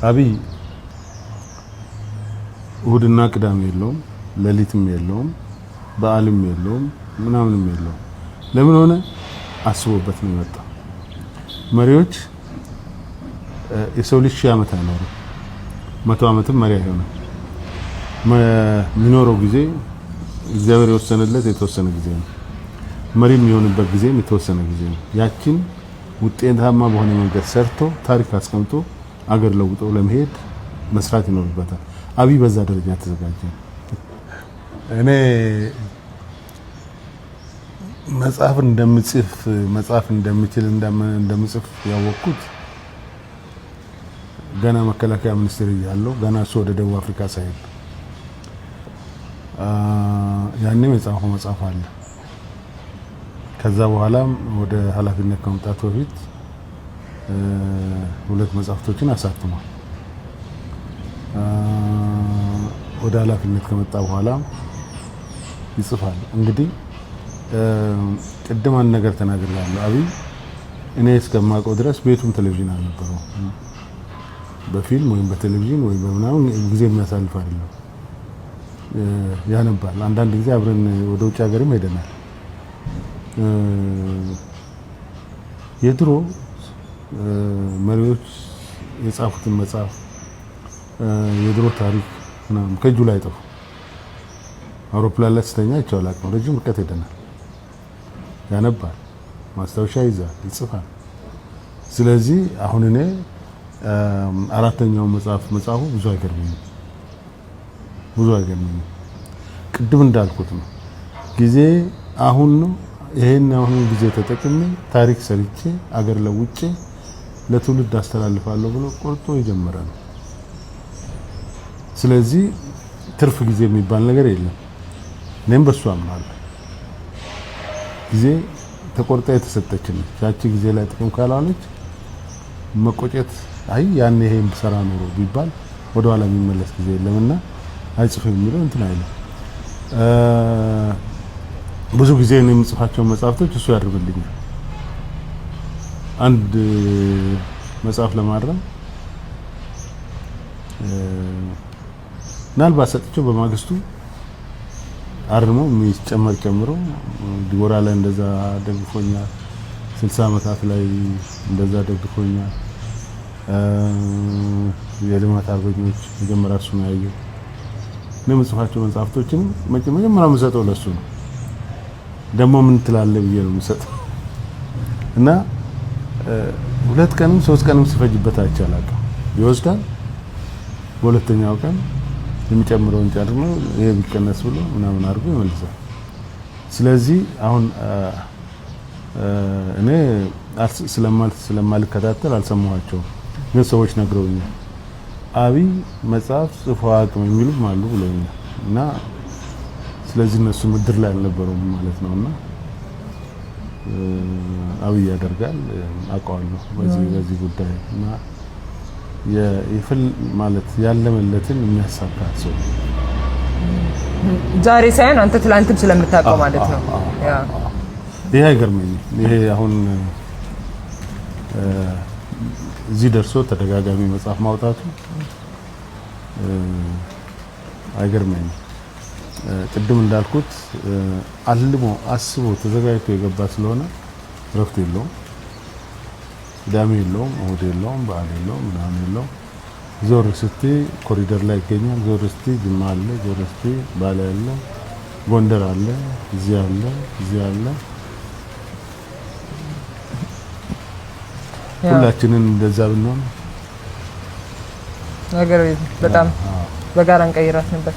አብይ እሁድና ቅዳሜ የለውም፣ ሌሊትም የለውም፣ በዓልም የለውም፣ ምናምንም የለውም። ለምን ሆነ? አስቦበት ነው የመጣው። መሪዎች፣ የሰው ልጅ 1000 ዓመት አይኖርም፣ 100 ዓመትም መሪ አይሆንም። የሚኖረው ጊዜ እግዚአብሔር የወሰነለት የተወሰነ ጊዜ ነው። መሪ የሚሆንበት ጊዜም የተወሰነ ጊዜ ነው። ያችን ውጤታማ በሆነ መንገድ ሰርቶ፣ ታሪክ አስቀምጦ፣ አገር ለውጦ ለመሄድ መስራት ይኖርበታል። አብይ በዛ ደረጃ ተዘጋጀ። እኔ መጽሐፍ እንደምጽፍ፣ መጽሐፍ እንደምችል፣ እንደምጽፍ ያወቅኩት ገና መከላከያ ሚኒስቴር እያለሁ፣ ገና እሱ ወደ ደቡብ አፍሪካ ሳይሄድ፣ ያኔም የጻፈው መጽሐፍ አለ። ከዛ በኋላም ወደ ኃላፊነት ከመምጣቱ በፊት ሁለት መጽሐፍቶችን አሳትሟል። ወደ ኃላፊነት ከመጣ በኋላ ይጽፋል። እንግዲህ ቅድም አንድ ነገር ተናግሬያለሁ። አብይ እኔ እስከማውቀው ድረስ ቤቱም ቴሌቪዥን አልነበረውም። በፊልም ወይም በቴሌቪዥን ወይም በምናምን ጊዜ የሚያሳልፍ አይደለም። ያነባል። አንዳንድ ጊዜ አብረን ወደ ውጭ ሀገርም ሄደናል። የድሮ መሪዎች የጻፉትን መጽሐፍ፣ የድሮ ታሪክ ምናምን ከእጁ ላይ አይጠፉ። አውሮፕላን ላይ ስተኛ አይቼው አላውቅም። ረጅም ርቀት ሄደናል። ያነባል፣ ማስታወሻ ይዛል፣ ይጽፋል። ስለዚህ አሁን እኔ አራተኛውን መጽሐፍ መጽሐፉ ብዙ አይገርመኝም፣ ብዙ አይገርመኝም። ቅድም እንዳልኩት ነው፣ ጊዜ አሁን ነው። ይሄን አሁን ጊዜ ተጠቅሜ ታሪክ ሰርቼ አገር ለውጬ ለትውልድ አስተላልፋለሁ ብሎ ቆርጦ የጀመረ ነው። ስለዚህ ትርፍ ጊዜ የሚባል ነገር የለም። እኔም በሱ አምናለሁ። ጊዜ ተቆርጣ የተሰጠችን ነች። ያቺ ጊዜ ላይ ጥቅም ካላዋለች መቆጨት፣ አይ ያን ይሄን ብሰራ ኖሮ ቢባል ወደኋላ የሚመለስ ጊዜ የለምና አይጽፍም የሚለው እንትን አይልም። ብዙ ጊዜ እኔ የምጽፋቸውን መጽሐፍቶች እሱ ያደርግልኛል። አንድ መጽሐፍ ለማረም ምናልባት ሰጥቼው በማግስቱ አርሞ የሚጨመር ጨምሮ፣ ዲቦራ ላይ እንደዛ ደግፎኛል። 60 ዓመታት ላይ እንደዛ ደግፎኛል። የልማት አርበኞች መጀመሪያ እሱ ነው ያየው። እኔ የምጽፋቸው መጽሐፍቶችን መጀመሪያ የምሰጠው ለሱ ነው። ደግሞ ምን ትላለህ ብዬ ነው የምሰጠው እና 2 ቀንም 3 ቀንም ሲፈጅበት አይቼ አላውቅም። ይወስዳል። በሁለተኛው ቀን የሚጨምረውን ጨምሮ ይሄ ቢቀነስ ብሎ ምናምን አድርጎ ይመልሳል። ስለዚህ አሁን እኔ ስለማልከታተል አልሰማኋቸውም፣ ግን ሰዎች ነግረውኛል። አብይ መጽሐፍ ጽፎ አያውቅም የሚሉም አሉ ብለውኛል። እና ስለዚህ እነሱ ምድር ላይ አልነበሩም ማለት ነው። እና አብይ ያደርጋል፣ አውቀዋለሁ በዚህ ጉዳይ እና የፍል ማለት ያለመለትን የሚያሳካ ሰው። ዛሬ ሳይሆን አንተ ትላንትም ስለምታውቀው ማለት ነው። Yeah. ይሄ አይገርመኝም። ይሄ አሁን እዚህ ደርሶ ተደጋጋሚ መጽሐፍ ማውጣቱ አይገርመኝም። ቅድም እንዳልኩት አልሞ፣ አስቦ፣ ተዘጋጅቶ የገባ ስለሆነ እረፍት የለውም። ቅዳሜ የለውም፣ እሁድ የለውም፣ በዓል የለውም፣ ምናምን የለውም። ዞር ስትይ ኮሪደር ላይ ይገኛል። ዞር ስትይ ጅማ አለ፣ ዞር ስትይ ባሌ አለ፣ ጎንደር አለ፣ እዚህ አለ፣ እዚህ አለ። ሁላችንን እንደዛ ብንሆን ነገር በጣም በጋራ እንቀይራት ነበር።